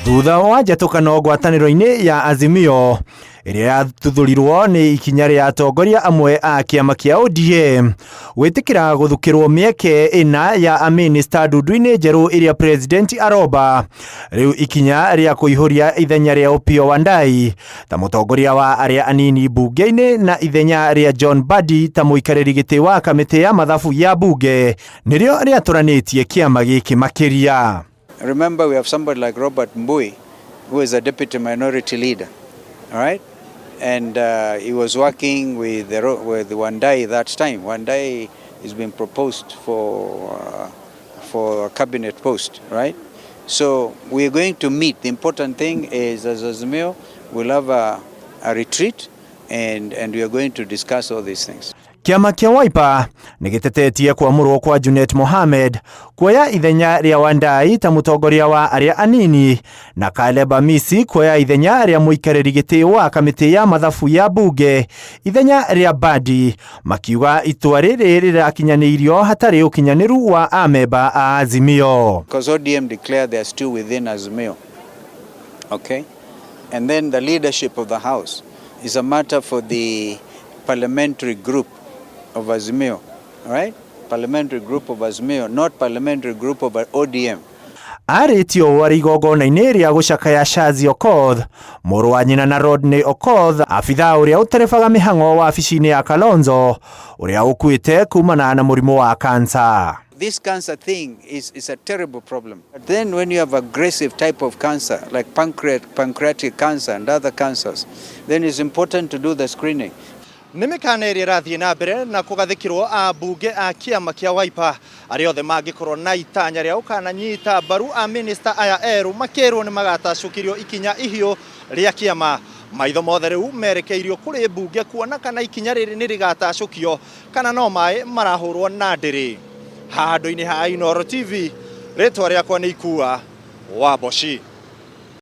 Thutha wa njatũkano ngwatanĩro-inĩ ya Azimio ĩrĩa yatuthũrirwo nĩ ikinya rĩa atongoria amwe a kĩama kĩa ODM gwĩtĩkĩra gũthukĩrwo mĩeke ĩna ya amĩnĩsta ndundu-inĩ njerũ ĩrĩa president aromba, rĩu ikinya rĩa kũihũria ithenya rĩa Opiyo Wandayi ta mũtongoria wa arĩa anini mbunge-inĩ na ithenya rĩa John Mbadi ta mũikarĩri gĩtĩ wa kamĩtĩ ya mathabu ya mbunge nĩrĩo rĩatũranĩtie kĩama gĩkĩ makĩria. Remember, we have somebody like Robert Mbui, who is a deputy minority leader, all right? And he was working with Wandayi that time. Wandayi is being proposed for a cabinet post, right? So we are going to meet. The important thing is, as Azimio, we'll have a retreat and we are going to discuss all these things. Kĩama kĩa Wiper nĩ gĩtetetie kwamũrwo kwa Junet Mohamed kuoya ithenya rĩa Wandayi ta mũtongoria wa arĩa anini na Caleb Amisi kuoya ithenya rĩa mũikarĩri gĩtĩ wa kamĩtĩ ya mathabu ya mbunge ithenya rĩa Mbadi, makiuga itua rĩrĩ rĩrakinyanĩirio hatarĩ ũkinyanĩru wa amemba a Azimio. Because ODM declared they are still within Azimio. Okay? And then the leadership of the house is a matter for the parliamentary group of Azimio. All right? Parliamentary group of Azimio, not parliamentary group of ODM. Arĩtio ũũ arĩ igongona-inĩ rĩa gũcakaya Shazi Okoth, mũrũ wa nyina na Rodney Okoth, abithaa ũrĩa ũterebaga mĩhang'o wabici-inĩ ya Kalonzo, ũrĩa ũkuĩte kumana na mũrimũ wa kansa. This cancer thing is a terrible problem. But then when you have aggressive type of cancer, like pancreatic cancer and other cancers, then it's important to do the screening. Nĩ mĩkana ĩrĩa ĩrathiĩ na mbere na kũgathĩkĩrwo ambunge a kĩama kĩa Wiper arĩa othe mangĩkorwo na itanya rĩa gũkananyita mbaru a minista aya erũ makĩrwo nĩ magatacũkĩrio ikinya ihiũ rĩa kĩama. Maitho mothe rĩu merekeirio kũrĩ mbunge kuona kana ikinya rĩrĩ nĩ rĩgatacũkio kana no maĩ marahũrwo na ndĩrĩ. Handũ-inĩ ha Inooro TV, rĩtwa rĩakwa nĩ Ikua wa Mboci.